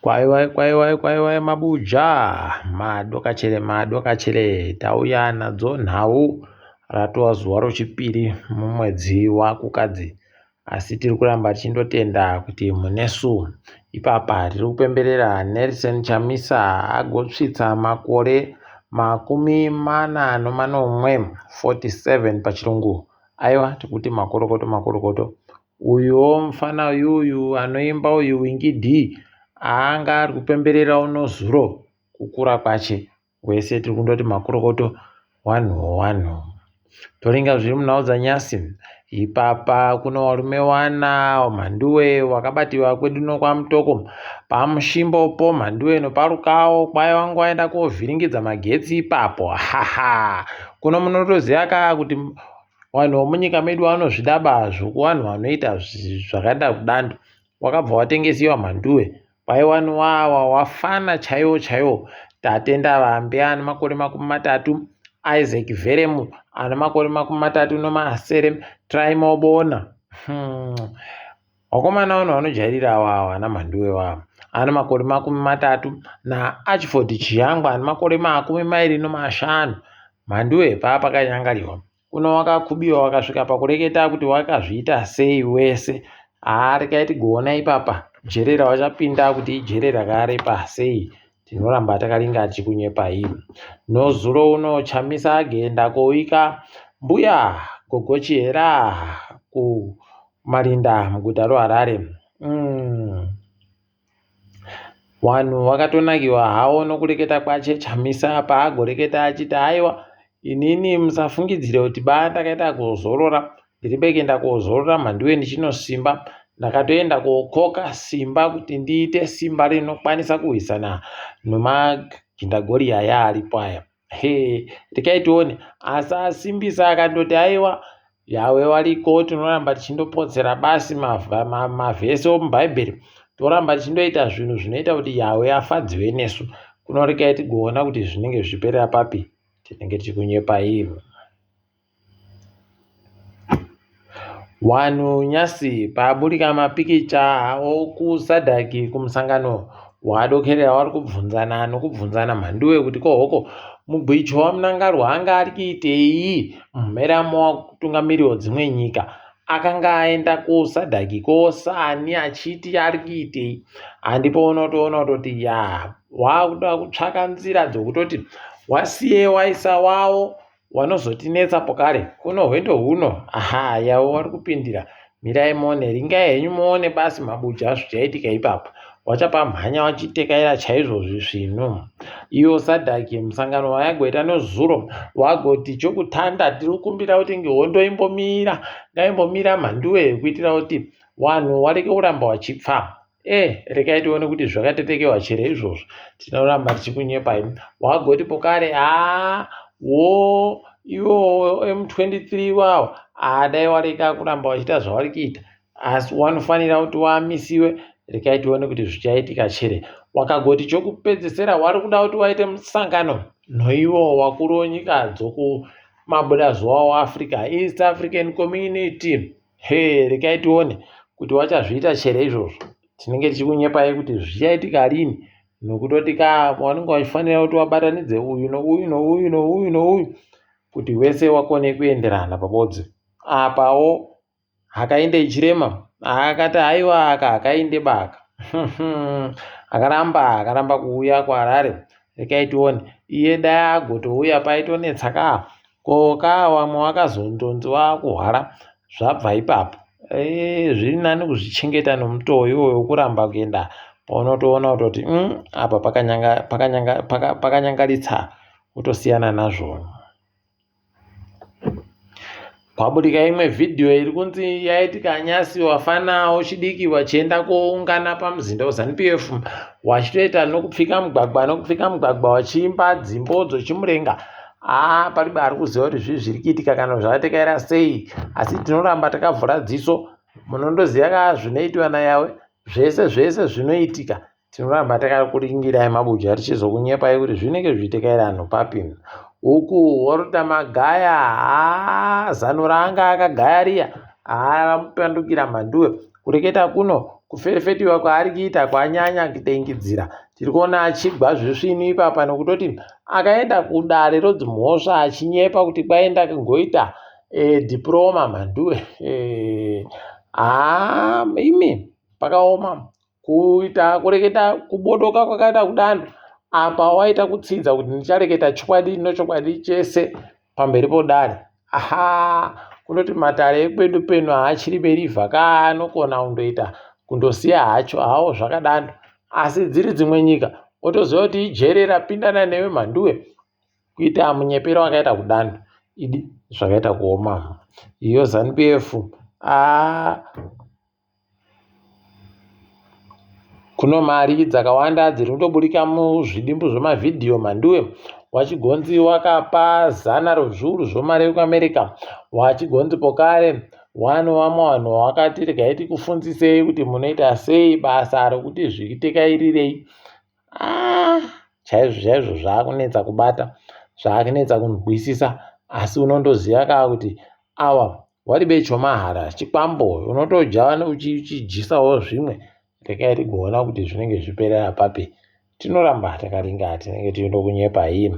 Kwaiwai kwaiwai kwaiwai mabuja madokachere madokachere tauya nadzo nhau ratova zuva rochipiri mumwedzi wakukadzi asi tiri kuramba tichindotenda kuti munesu ipapa tiri kupemberera Nelson Chamisa agotsvitsa makore 47 47 pachirungu aiwa tikuti makorokoto makorokoto Uyuwo mufana uyuyu anoimba uyu Winky D anga ari kupemberera uno zuro kukura kwache wese tiri kundoti makorokoto wanhu wanhu toringa zviri munhau dzanyasi ipapa kuno warume wana mhanduwe wakabatiwa kwedu nokwamutoko pamushimbopo mhanduwe noparukawo kwai wangu waenda kovhiringidza magetsi ipapo haha kuno munotoziva ka kuti Vanhu vomunyika medu vanozvida bazvo kuvanhu vanoita zvakada kudando. Wakabva watengesiwa mhanduwe kwaiwaniwawa wafana chaiwo chaiwo. Tatenda Vambi ane makore 30, Isaac Vheremu ane makore 37, Trymore Bona. Hmm. Vakomana vano vanojairira awa awa ana Mhanduwe wawa ane makore 30 naArchford Chiyangwa ane makore 25. Mhanduwe paa pakanyangariwa kuno wakakubiwa wakasvika pakureketa kuti wakazviita sei wese haa rekai tigoona ipapa jere rawachapinda kuti ijere rakarepa sei tinoramba takaringa tichikunyepai nozuro uno Chamisa agenda koika mbuya gogo Chihera ku Marinda muguta roHarare. Mm. Wanhu wakatonakiwa hawo nokureketa kwache Chamisa paagoreketa achiti aiwa inini musafungidzire kuti ba ndakaita kuzorora ndiri bekuenda kozorora mhanduwe ndichinosimba ndakatoenda kokoka simba kuti ndiite simba rinokwanisa kurwisana nomagindagori aya aripo aya He, rekai tione. Asi asimbisa akandoti aiwa Yawe wariko tinoramba tichindopotsera basi mavhesi omubhaibheri toramba tichindoita zvinhu zvinoita kuti Yawe afadziwe nesu. Kuno rekai tigoona kuti zvinenge zvichiperera papi tinenge tichikunyepai. Wanhu nyasi paburika mapikicha okuSADC kumusangano wadokerera wari kubvunzana nokubvunzana mhanduwe kuti ko hoko mugwicho waMnangarwa anga ari kuitei mumheramo wakutungamiriro dzimwe nyika akanga aenda kuSADC kosani achiti ari kuitei handipo unotoona kutoti ya wakuda kutsvaka nzira dzokutoti wasiye waisa wawo Wanozotinetsa pokare kuno hwendo huno ahaa yavo wari kupindira mirai muone ringai henyu muone basi mabuja zvichaitika ipapa wachapamhanya wachitekaira chaizvo zvisvinu iyo sadhaki musangano wayagoita nozuro wagoti chokutanda tiri kukumbira kuti ngehondo imbomira ngaimbomira mhanduwe kuitira kuti wanhu wareke kuramba wachipfa Eh, rekai tione kuti zvakatetekewa chere izvozvo. Tinoramba tichikunyepai. Wagoti pokare haa wo iwo M23 iwawo haa dai wareka kuramba wachiita zvavari kuita asi wanofanira kuti wamisiwe rekai tione kuti zvichaitika chere wakagoti chokupedzesera wari kuda kuti waite musangano noiwo wakuru wenyika dzokumabudazuva waafrica east african community Hee rekai tione kuti wachazviita chere izvozvo. Tinenge tichikunyepai kuti zvichaitika rini nokutoti ka wanenge wachifanira kuti wabatanidze uyu nouyu nouyu nouyu nouyu kuti wese wakone kuenderana pabodzi. Apawo hakainde ichirema akati haiwa aka hakainde baka akaramba akaramba kuuya kuHarare rekai tione iye dai agotouya paitonetsa ka Ko ka wamwe wakazondonzi wakuhwara zvabva ipapo e, zviri nani kuzvichengeta nomutoo iwoyo wokuramba kuenda paunotoona kutoti mm, apa pakanyangaritsa paka paka, paka wotosiyana nazvo Kwabudika imwe vhidhiyo iri kunzi yaitika nyasi wafana wechidiki wachienda koungana pamuzinda weZanu PF wachitoita nokupfika mugwagwa nokupfika mugwagwa wachiimba dzimbo dzochimurenga haa paribe ari kuziva kuti zvii zviri kuitika kana zvakatekaira sei asi tinoramba takavhura dziso munondoziva ka zvinoitwa nayawe zvese zvese zvinoitika Tinoramba takakuringirai mabuja tichizokunyepai kuti zvinenge zvichitekaira anhu papi. Uku waruta magaya haa zano raanga akagaya riya haa ramupandukira mhanduwe. Kureketa kuno Kuferefetiwa kwaari kuita kwanyanya kudengidzira. Tiri kuona achigwa zvisvinu ipapa nokutoti akaenda kudare rodzimhosva achinyepa kuti kwaenda kungoita e, diploma mhanduwe. E, haa imi pakaoma kuita kureketa kubodoka kwakaita kudando apa waita kutsidza kuti ndichareketa chokwadi nochokwadi chese pamberi podare aha kunoti matare ekwedu penu haachiri berivha ka anokona kundoita kundosiya hacho hawo zvakadando asi dziri dzimwe nyika wotoziva kuti ijere rapindana newe mhanduwe kuita munyepero wakaita kudando idi zvakaita kuoma iyo zanup f aa Kuno mari dzakawanda dziri kutoburika muzvidimbu zvemavhidhiyo Mhanduwe wachigonzi wakapa zana rezviuru zvemari yekuAmerica wachigonzi pokare wano vamwe vanhu wakati regai tikufunzisei kuti munoita sei basa rokuti zviitekairirei ah, chaizvo chaizvo zvaakunetsa kubata zvaakunetsa kunzwisisa asi unondoziva kaa kuti awa waribe chomahara chikwambo unotodya uchijisawo zvimwe rekai tigoona kuti zvinenge zviperera papi tinoramba takaringa tinenge tichindo kunyepa hii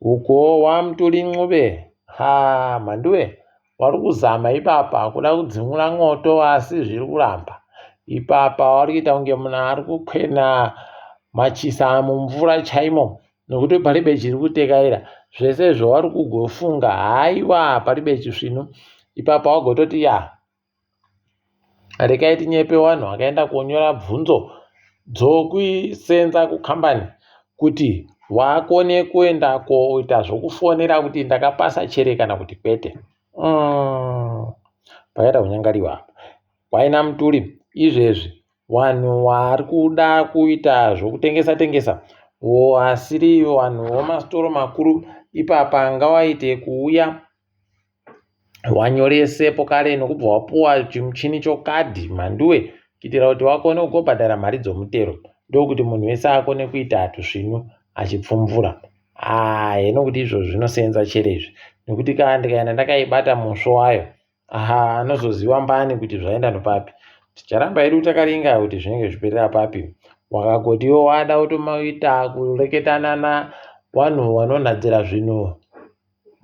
uko wamutuli ncube ha mhanduwe Wari kuzama ipapa kuda kudzimura mwoto asi zviri kuramba. Ipapa wari kuita kunge munhu ari kukwena machisa mumvura chaimo nekuti paribe chiri kutekaira. Zvese zvauri kugofunga haiwa paribe chisvinu. Ipapa wagototi ya rekai tinyepe vanhu vakaenda konyora bvunzo dzokusenza kukambani kuti wakone kuenda koita zvokufonera kuti ndakapasa chere kana kuti kwete mm. pakaita kunyangariwa apa kwaina muturi izvezvi vanhu vari kuda kuita zvokutengesa tengesa asiri vanhu vomasitoro makuru ipapa ngawaite kuuya wanyorese pokare nokubva wapuwa chimuchini chokadhi mhanduwe kuitira kuti wakone kugobhadhara mari dzomutero ndokuti munhu wese akone kuita tusvinu achipfumvura ah heno kuti izvozvo zvinosenza chere izvi nekuti kana ndikaenda ndakaibata musvo wayo aha anozoziva mbani kuti zvaenda nopapi ticharamba hedu takaringa kuti zvinenge zviperera papi wakagoti iwe wada kutomaita kureketana navanhu vanonhadzira zvinhu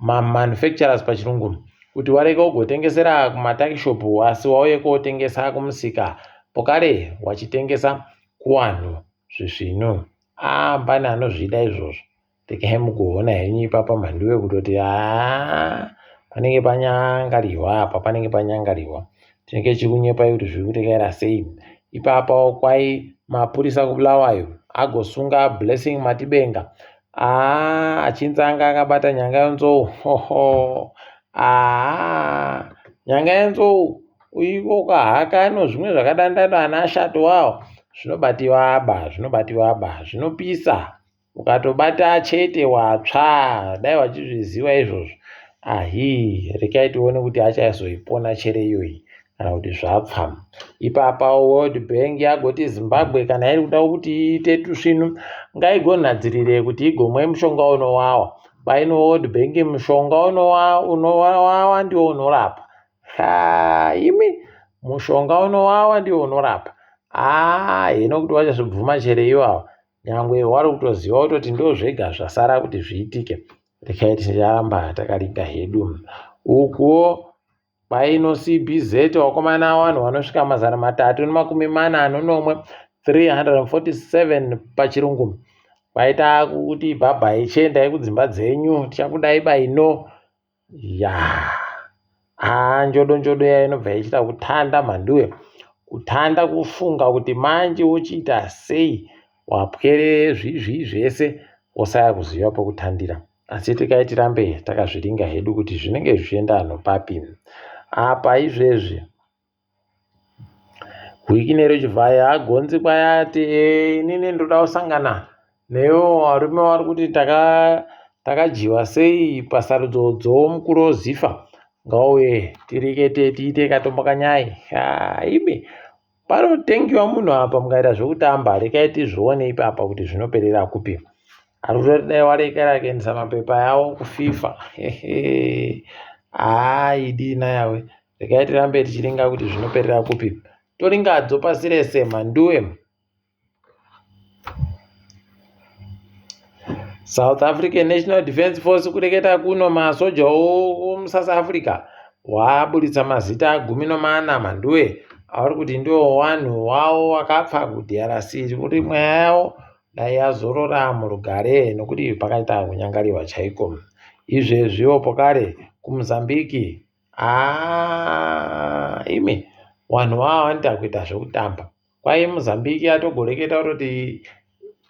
mamanufacturers pachirungu kuti warege kugotengesera kumatakishopu asi wauye kotengesa kumusika pokare wachitengesa kuwanhu zvisvinu aa pane anozvida izvozvo regai mugoona henyu ipapa mhanduwe kutoti haa panenge panyangariwa apa panenge panyangariwa tinenge chikunyepai kuti zviri kutekaira sei ipapa kwai mapurisa kubulawayo agosunga blessing matibenga Haa achinzi anga akabata nyanga yenzou hoho haa nyanga yenzou iko kahaka no zvimwe zvakadandanda ana shato wawo zvinobatiwa ba zvinobatiwa ba zvinopisa ukatobata chete watsva dai wachizviziva izvozvo ahii rekai tione kuti achazoipona chere iyoyi kana kuti zvapfa. Ipapa World Bank yagoti Zimbabwe kana iri kuda kuti iite tusvinu ngaigonhadzirire kuti igomwe mushonga unowawa. Paino World Bank mushonga unowawa ndiwo unorapa. Ha, imi mushonga unowawa ndiwo unorapa. Haa, hino kuti vachazvibvuma chere iwawa. Nyangwe wari kutoziva kutoti ndozvega zvasara kuti zviitike. Rekai ticharamba takaringa hedu. Ukuwo Paino CBZ vakomana vanhu vanosvika 347 347 pachirungu vaita kuti bhabhai chiendai kudzimba dzenyu tichakudai baino ya haa njodo njodo iya inobva ichiita kutanda mhanduwe kutanda kufunga kuti manje wochiita sei wapwere zvizvi zvese wosaya kuziva pokutandira Asi tikai tirambe takazviringa hedu kuti zvinenge zvichienda nopapi. Apa izvezvi Wicknell Chivhayo hagonzi kwayati eh, inini ndoda kusangana newo varume vari kuti takadyiwa sei pasarudzo dzomukuru Zifa ngauye tirikete tiite katombo kanyai imi Panotengiwa munhu apa mukaita zvekutamba rekai tizvione ipapa kuti zvinoperera kupi. Ari kutoti dai warekera akaendesa mapepa yawo kuFIFA. Haa idi nayawe. Rekai tirambe tichiringa kuti zvinoperera kupi. Toringadzo pasi rese mhanduwe. South African National Defence Force kureketa kuno masoja omuSouth Africa waburitsa mazita gumi nomana mhanduwe avari kuti ndiwo wanhu wawo wakapfa kuDRC kuti mweya yawo dai yazorora murugare nokuti pakaita kunyangariwa chaiko. Izvezviwo pokare kuMozambique haa imi wanhu vava vanoita kuita zvekutamba. Kwai Mozambique yatogoreketa kutoti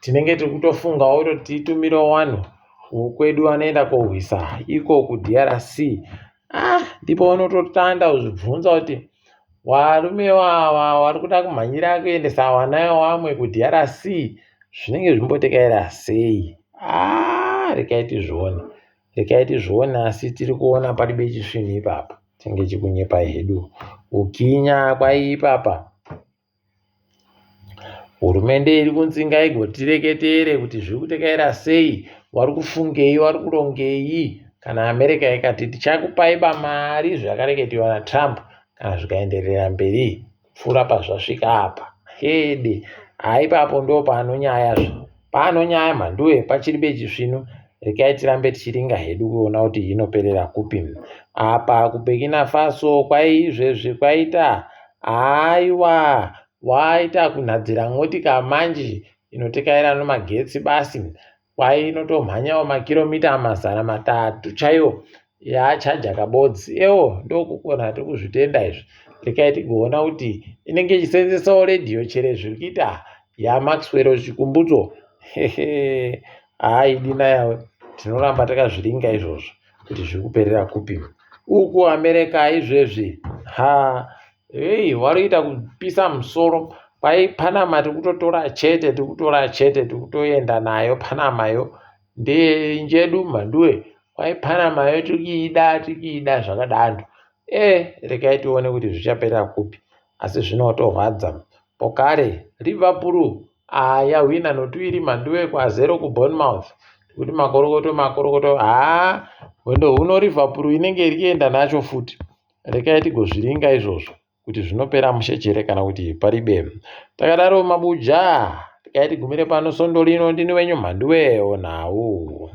tinenge tiri kutofungawo kutoti titumirewo vanhu kwedu vanoenda kohwisa iko kuDRC. Ah, ndipo unototanda kuzvibvunza kuti varume ava vari kuda kumhanyira kuendesa vana vamwe kuDRC zvinenge zvimbotekaira sei? Ah, regai tizvione. Regai tizvione asi tiri kuona paribe chisvinhu ipapa. Tinge chikunyepa hedu. Ukinya kwai ipapa. Hurumende iri kunzi ngaigotireketere kuti zviri kutekaira sei, vari kufungei, vari kurongei. Kana America ikati tichakupai bamari zvakareketiwa naTrump kana zvikaenderera mberi kupfuura pazvasvika apa. Hede, haipapo ndo pano nyaya zve. Pano nyaya mhanduwe pachiri bechisvinu rekai tirambe tichiringa hedu kuona kuti inoperera kupi. Apa kuBurkina Faso kwai izvezvi kwaita haiwa waita kunhadzira motika manje inotekaira nomagetsi basi kwai inotomhanyawo makiromita 300 chaiwo yachaja kabodzi ewo ndokukona tiri kuzvitenda izvi rekai tigoona kuti inenge ichiseenzesawo redhiyo chere zviri kuita yaMaxwell Chikumbutso hehe haaidi nayawe tinoramba takazviringa izvozvo kuti zviri kuperera kupi uku America izvezvi ha hei wari kuita kupisa musoro kwai Panama tiri kutotora chete tiri kutora chete tiri kutoenda nayo Panama yo ndeyedu mhanduwe kwai Panama yo tiri kuida tiri kuida zvakadaro e regai tione kuti zvichaperera kupi asi zvinotorwadza pokare Liverpool ah, yahwina notuiri mhanduwe kwazero kuBournemouth kuti makorokoto makorokoto haa hwendo huno Liverpool inenge iri kuenda nacho futi rekai tigozviringa izvozvo kuti zvinopera mushe chere kana kuti paribe takadaro mabuja rekai tigumire pano sondo rino ndini wenyu mhanduwe onhau.